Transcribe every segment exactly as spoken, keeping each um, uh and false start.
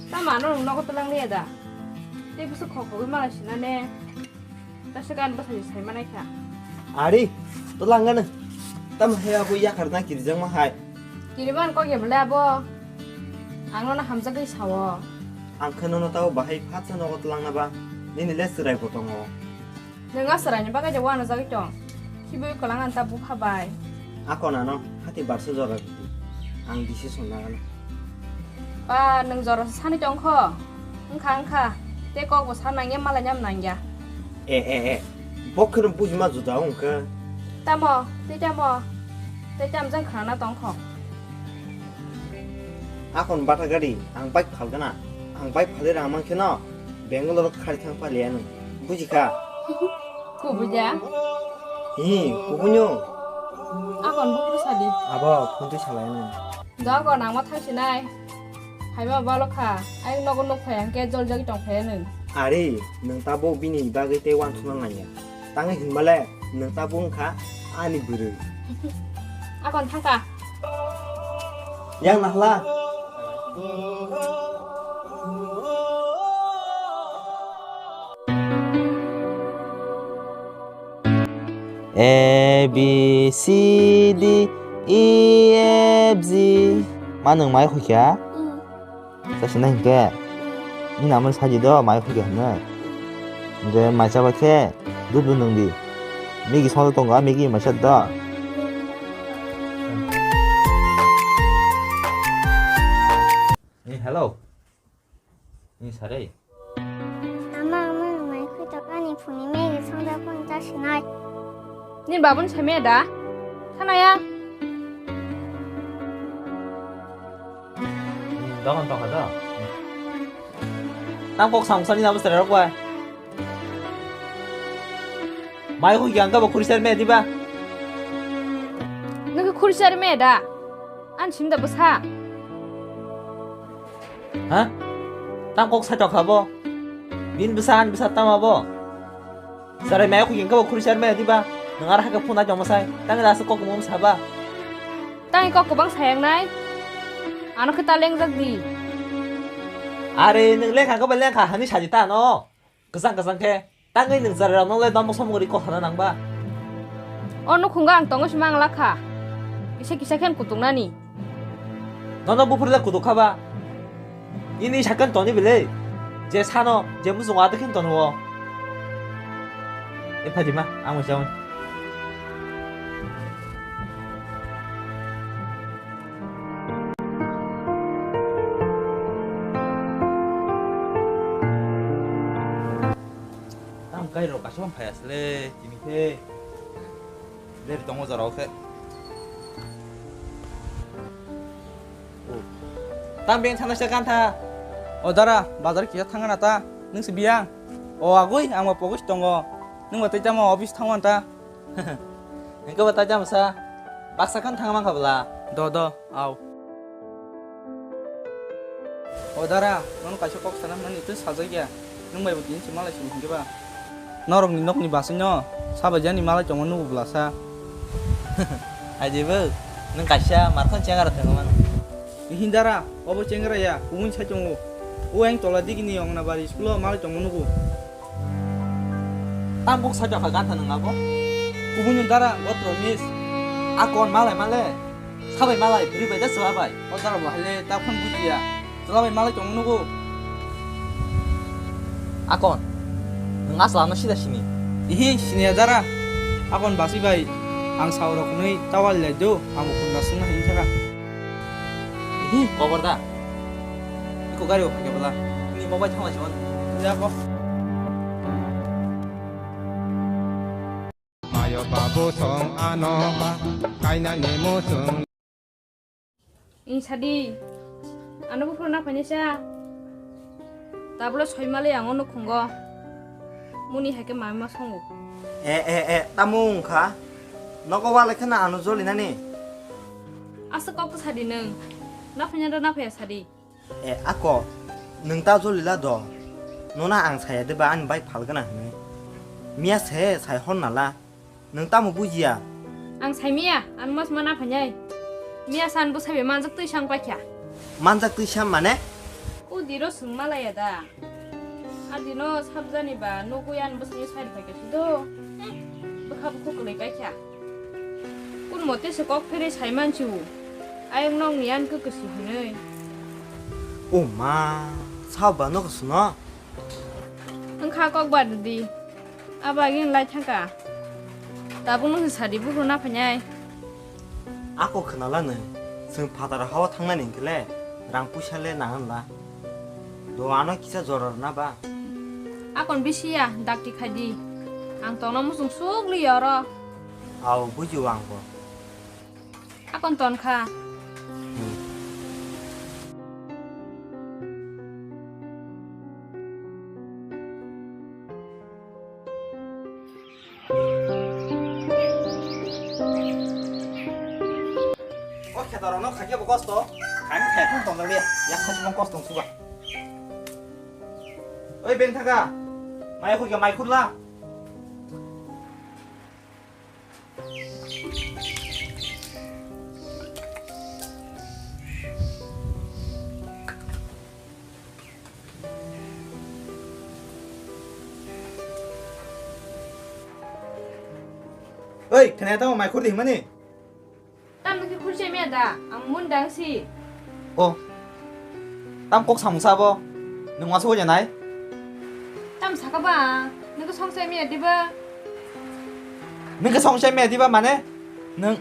Tamo ano nwng nogo twlang liya da? Tei bwswk khok khogwi malai sina ne? Tasa gan bwsai sai manai kha. Ari, twlang gana. Tamo he abo yakar na kirijak ma hai. Kiriban kok ya bwle abo? Ang nono hamjagwi sao. Ang khe nono tabo bahai phatsa nogo twlang na ba? Nini le chwrai bo tongo. Nwng a chwraini bagwi de uanajagwi tong. Khibiui kwlang ang ta bupha bai. Ako nano hati barsa jora rwdi. Ang decision lagana. Ba, nwng jora sani tongkho. Wngkha, wngkha. Tei kokbo sa nangya, malainam nangya. E, e, e. Bok kheno bujima juda wngkha. Tamo, tei tamo. Tei tamjang khana tongkho. Akon bata gari, ang bike phalgana. Ang bike phalwi rang mankhe no, Bangalore khari thang paliya nung. Bujikha? Kubuja? Hi, kubunyo? Akon bukru sadi. Abo, phone twi salai nung. Dogo nangma thangsinai. Haiba balo kha, ayang nogo nuk phai hangke joljagwi tong phai nung. Ari, nung tabuk bini bagwi tei uansukna nangya. Tangwi hinmale, nung tabuk wngkha ani bwrwi. Akon thangka. Yang nahla. A, B, C, D, E, F, G. Ma nwng mai khuikha? Chasina hinkhe? Ni namani saji do, mai khuikha hwnwi. Hinkhe mai chaba khe, dudh bo nwng di. Migi songdo tongo, migi mai cha do. Eh, hello. Ni sare. Ama, ama, mai khuito kani phuni megi songda phone ta sinai. Ni babun seme da? Thanaya. Dogon tokha do. Tang kok samsa ni nabo sere rok bai. Mai khuikha hwnkhe bo khuri sar me diba? Nwng khe khuri sar me da? Ani sim da bwsa? Ha? Tang kok sai tokha bo? Bini bwsa ani bwsa tama bo? Sarai mai khuikha hwnkhe bo khuri sar me diba? Nwng ar hakhe phone ai tongma sai. Tang da aswk kok mung saba? Tang kok kwbang sayang nai? Ano khe ta lengjak di. Are nwng lengkha khe bo lengkha hani saji ta no. Kwchang kwchang khe tangwi nwng chwrairokno le domo somo gori kok sana nangba? O nukhungo ang tongo sima ang lakha. Kisa kisa khe kutuknani. Nono buphuru le kutuk kha ba? Ini sakhe toni bile. Je sano je muchungo adikhe tono o. E Fatima, ang muchung. Tam kai rok kaisa phai asle tini khe. Leri tongo jora o khe. Tam beng thana se kan tha. O dara, bazar kisa thangana ta. Nung se biyang. O agui, ang bo pogis tongo. Nung bo tei tamo office thango ta. Hingke bo taita masa baksa khan thang mankha bwla. Do, do, au. O dara, nono kaisa kok sana mani twi sajak ya. Nung bai bo tini se malai sini hingke ba. Norok ni nok ni basai no sabai jani malai tongma nugo bwla sa. Ai de bo, nung kaisa markhon chengara thangma mano. Hindara, obo chengra ya, kubun sai tongo. O eng tola digi ni Ongnabari school o malai tongma nugo. Tam buk sai tokha gantha nung abo. Kubun ni dara, gotro miss. Akon malai male. Sabai malai, bwrwi bai da chwla bai. O dara bo haile ta phone bujiya. Chwla bai malai tongma nugo. Akon, nung asla no sida sini. Ihi, sini ya dara. Akon basi bai. Ang saurok nui tawal lai do, ang khun nasung na hin saka. Hi, kobar da. Iko gari o phake bala. Ni mobile thangla chon. Ya ko. Mayo babu song ano ba kaina ni musung. Insadi. Ano buphuru na phani sa. Tablo soimali ang ono khungo. Muni haike mama songo. E, e, e, tamo wngkha? Nogo walai kheno ano joli nani? Aswk kok sadi nwng. Naphanya da naphaya sadi. E, ako, nwng ta joli la do. Nona ang saya de ba ani bai phalgana hwnwi. Miya se sai hor nala. Nwng tamo bujiya? Ang saimiya, ano mas mana phanyai. Miya san bo saibe manjak twi sang paikha. Manjak twi sam mane? O Tiro swngma laya da. Adino sabjani ba nugui ani bwswngni side bai khe do. Bwkha bukhu kwlwi paikha. Kun mote se kok phere sai manchu. Ayang nokni yan khe kwswi hinwi. O ma, sao ba no kwswno? Wngkha kok ba didi. Abo agini lai thangkha. Tabuk nwng sadi buphuru na phainai. Ako khwnala nwng, chwng phataro hao thangnani hwnkhe le rang puisa le nang hwnla. Do ano kisa jora rwna ba? Akon bisi ya, dakti khai di. Ang tongno muchung suk li ya oro. Ao, buji o ang bo. Akon ton kha. Hmm. O khetorokno khaikhe bo kosto. Khaikhe khaikhe tong jak liya. Yak khaikhe kosto wng suba. Oi beng thaka. Mai khurkhe mai khurla. Oi, khwnaya tamo mai khur di himani? Tam nokhe khurse mia da, ang mun dang si. O. Tam kok samung sabo. Nwng wasu hoja nai? Tam saka ba, nokhe songse mia diba? Nokhe songse mia diba mane? Nwng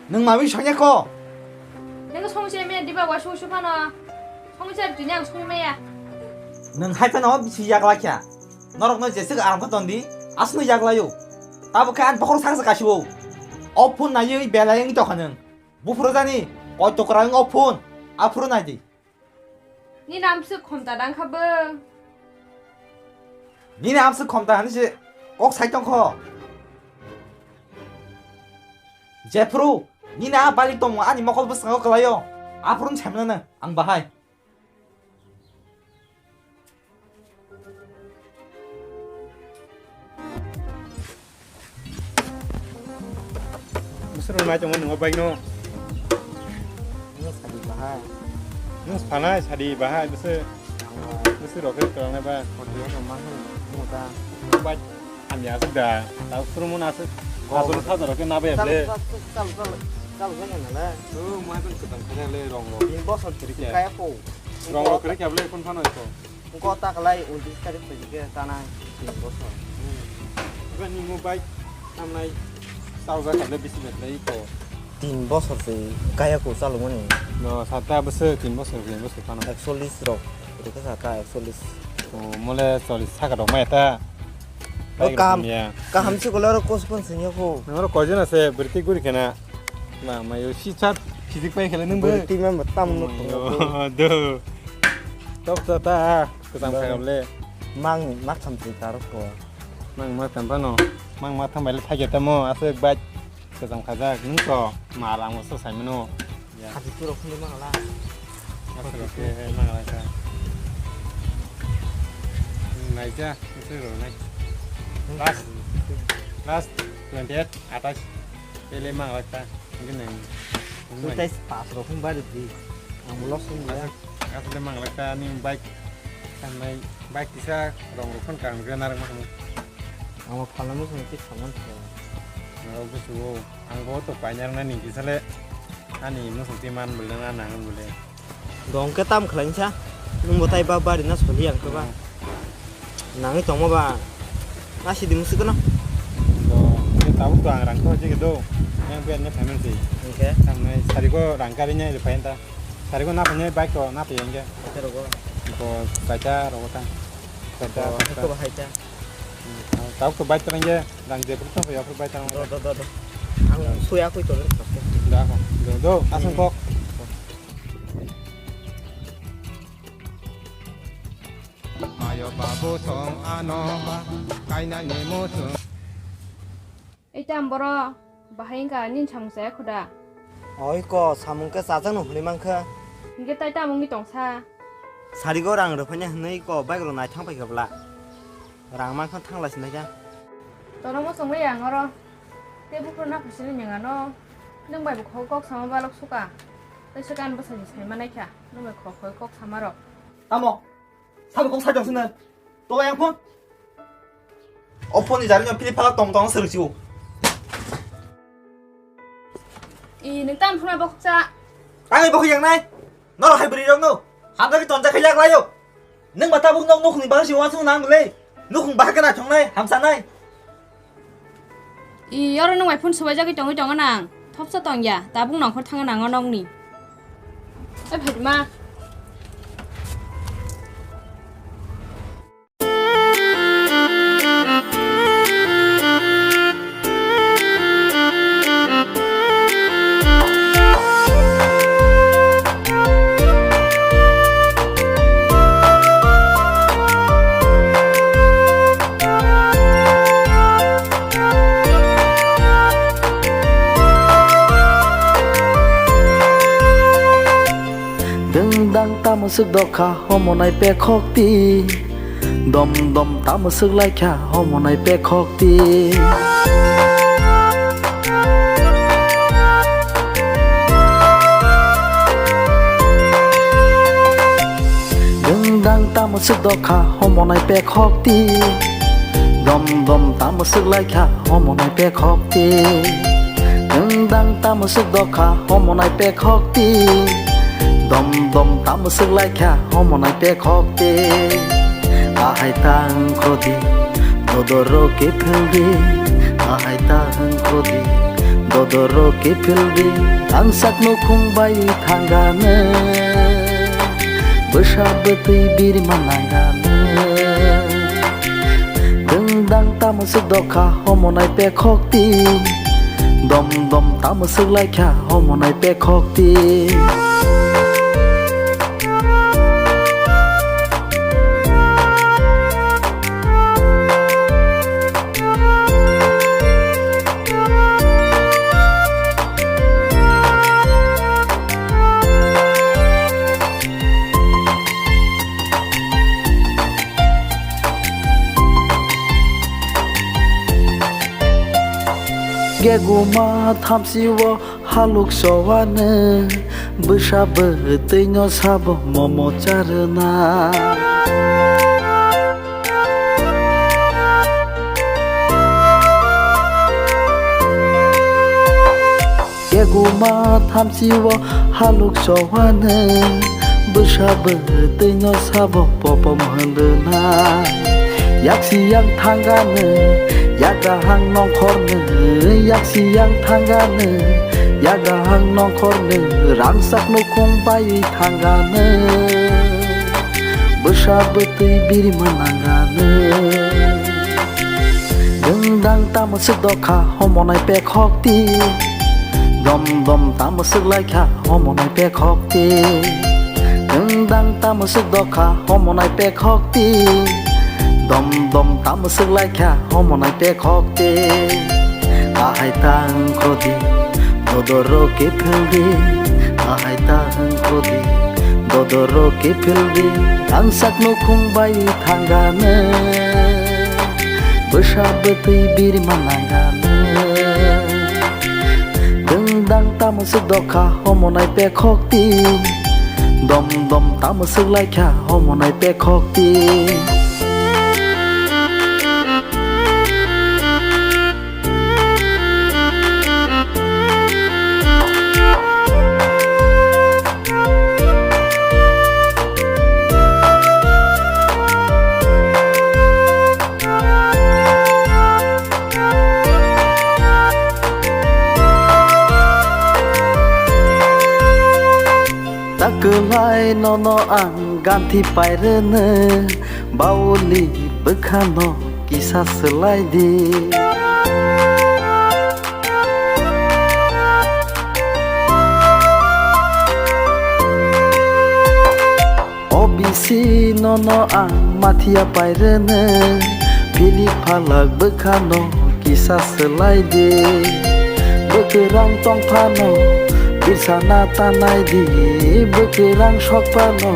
Nwng mawi songya ko? Nang songse me diba wa su su phano. Songse tini ang song maya. Nwng hai phano bisi yagla kya. Norok no jesik aram kha tondi. Asno yagla yo. Tabo khe an bokhorok saksa kasibo. O phone naiwi belai wng tokha nwng. Buphuru jani koi tokra wng o phone. Aphuru nai di. Nini amswk khomta dang kha bo. Nini amswk khomta hinwi se kok sai tong kho. Jephuru nini a balik tongmung ani mokol bwskango kwlaio. Aphuru wng sai mano ang bahai. Bwswk rok nai tongma nwngo bike no. Nung sadi bahai. Nung phanai sadi bahai bwswk. Bwswk rok khe twlangnai ba. Kotiya no ma hwn muta. Bike hamya aswk da. Tabo phwrwngmano aswk. Aswk saja rok khe nabai ble. Chalo, chalo, chalo, chalo, chalo, chalo. O, mai ban kwtang khe le rong rok. Tin bosor kiri khe. Kaya po. Rong rok kiri khe ble phone phano ko. Wngkha ta kwlai untris tarik phaikhe tanai tin bosor. Iba ni mo bike tamnai chal jak kable bisi betlai ko. Tin bosor se kaya ko chalomani. No, sata bwswk tin bosor, tin bosor phano. Ekchollis rok, rwkha sata ekchollis. O, mole chollis saka rok maya ta. O, bike rok kaham, maya. Kaham se kole oro kos pon singya ko. Noro koijona se bwrwi guri khena. Ma, mayo si chat khidik pai khele nung bo. Bwrwi twi ma tam no. Mayo, do. Top ta ta, kwcham kha le. Mang mak tham twi tarok ko. Mang mak tham phano. Mang mak tham bai le thagi tamo, aswk bai kwcham khajak nung to. Ma lang so sai mano. Ya. Khati tu rok phunui mang la. Aswk rok khe mang la kha. Nai ja, aswk rok nai. Last, last twenty eight, atais. Pele mang la kha. Hingke nang. Sutai pas rok hung bari di. Ang loss hung ya. Aswk, aswk le mang la kha ni bike. Kanai bike kisa rong rok phon kang gana rang ma. Ang phalna mo sung tik saman kha. Ang bo su ang bo to paina rang ni kisa le. Ani mo sung ti man bule na nang bule. Dong khe tam khlainsa, nwng bo tai ba bari na soli ang khe ba. Hmm. Nangwi tongma ba, na sidi musi kono. Do, khe tabuk to ang rang kho jege do, yang ber ne payment se. Hingke? Tamni sari ko rang kari ne payment ta. Sari ko na payment bike ko na payment ke. Kete rogo? Ko kacha rogo ta. Kacha, ko kacha. Ko hai ta. Hmm. Tabuk to bike terang ye, rang je pun to ya pun bike terang. Do, do, do, do. Ang suya kui to. Da ko. Do, do, asung kok. Mayo babu song ano ba kainani muchung. Ei tam boro, bahai wngkha nini samung chaya khuda? Oi ko, samung khe chajakno hwnwi mankha. Hinkhe tai tamo wngwi tongsa? Sarigo rang rwphaina hwnwi ko bike rok naithang paikha bwla. Rang mankha thangla sinai kha. Tono muchungwi ang oro. Tei buphuru naphusini mengano. Nwng bai bo khok kok sama balok suka. Tei swkang bwsai se sai manai kha. Nwng bai khok khok kok sama rok. Tamo? Sabo kok sajak sene. To yang phone. O phone ni jari no philip phalak tong tong sero chiu. I, nung tam phuna boksa. Tangai bokhi yang nai. Noro hai beri rok no. Hamjak ki tonjak khai yak layo. Nung mata buk nok nukhung ni bang si wansung nang le. Nukhung bahak na thong nai, hamsa nai. I, oro nwng bai phone swbaijagwi tongwi tongo nang. Thopsa tongya, tabuk nongkhor thangna nango nokni. E phaima. Dwng dang tamo swk dokha, omo nai pekhok ti. Dom dom tamo swk lai kha, omo nai pekhok ti. Dwng dang tamo swk dokha, omo nai pekhok ti. Dom dom tamo swk lai kha, omo nai pekhok ti. Dwng dang tamo swk dokha, omo nai pekhok ti. Dom dom tamo swk lai kha, omo nai pekhok ti. Ahai tang khodi, dodoro ke phildi. Ahai tang khodi, dodoro ke phildi. Ang sak nukhung bai thangane. Bwsa bwtwi birma nangane. Dwng dang tamo swk dokha, omo nai pekhok ti. Dom dom tamo swk lai kha, omo nai pekhok ti. Geguma thamsio haluk sowane, bwsa bwtwino sabo momo charwna. Keguma thamsio haluk sowane, bwsa bwtwino sabo popom hwnrwna. Yaksi yang thangane, yaga hang nongkhorne, yaksi yang thangane, yaga hang nongkhorne, rangsak nukhung bai thangane. Bwsa bwtwi birma nangane. Dwng dang tamo swk dokha, omo nai pekhok ti. Dom dom tamo swk lai kha, omo nai pekhok ti. Dwng dang tamo swk dokha, omo nai pekhok ti. Dom dom tamo swk lai kha, omo nai pekhok ti. Ahai tang khodi, dodoro ke phildi. Ahai tang khodi, dodoro ke phildi. Ang sak nukhung bai thangane. Bwsa bwtwi birma nangane. Dwng dang tamo swk dokha, omo nai pekhok ti. Dom dom tamo swk lai kha, omo nai pekhok ti. Takwlai nono ang ganthi pairwno, bauli bwkhano kisa swlai di. O bisi nono ang mathia pairwno, philip phalak bwkhano kisa swlai di. Bwkwrang tongphano birsana tanai di, bwkwrang sokphano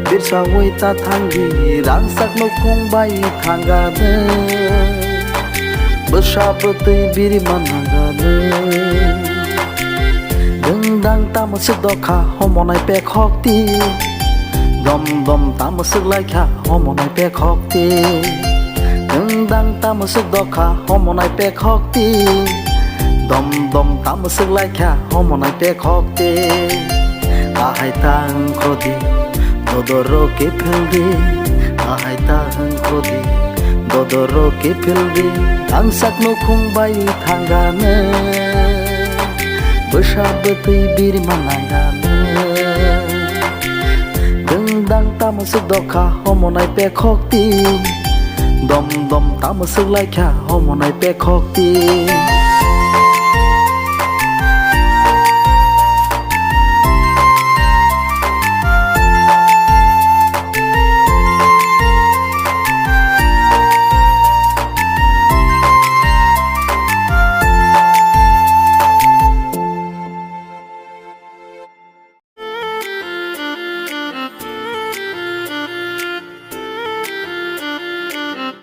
birsawi ta thang di, rangsak nukhung bai thangane. Bwsa bwtwi birma nangane. Dwng dang tamo swk dokha, omo nai pekhok ti. Dom dom tamo swk lai kha homonai pekhok ti. Dwng dang tamo swk dok kha homonai pekhok ti. Dom dom tamo swk lai kha homonai pekhok ti. Ahai ta wngkho di, dodoro kiphil di. Ahai ta wngkho di, dodoro kiphil di. Ang sak nukhung bai thangane, bwsa bwtwi birma nangane. Dwng dang tamo swk dok kha homonai pekhok ti. Dom dom tamo swk lai kha homonai pekhok ti.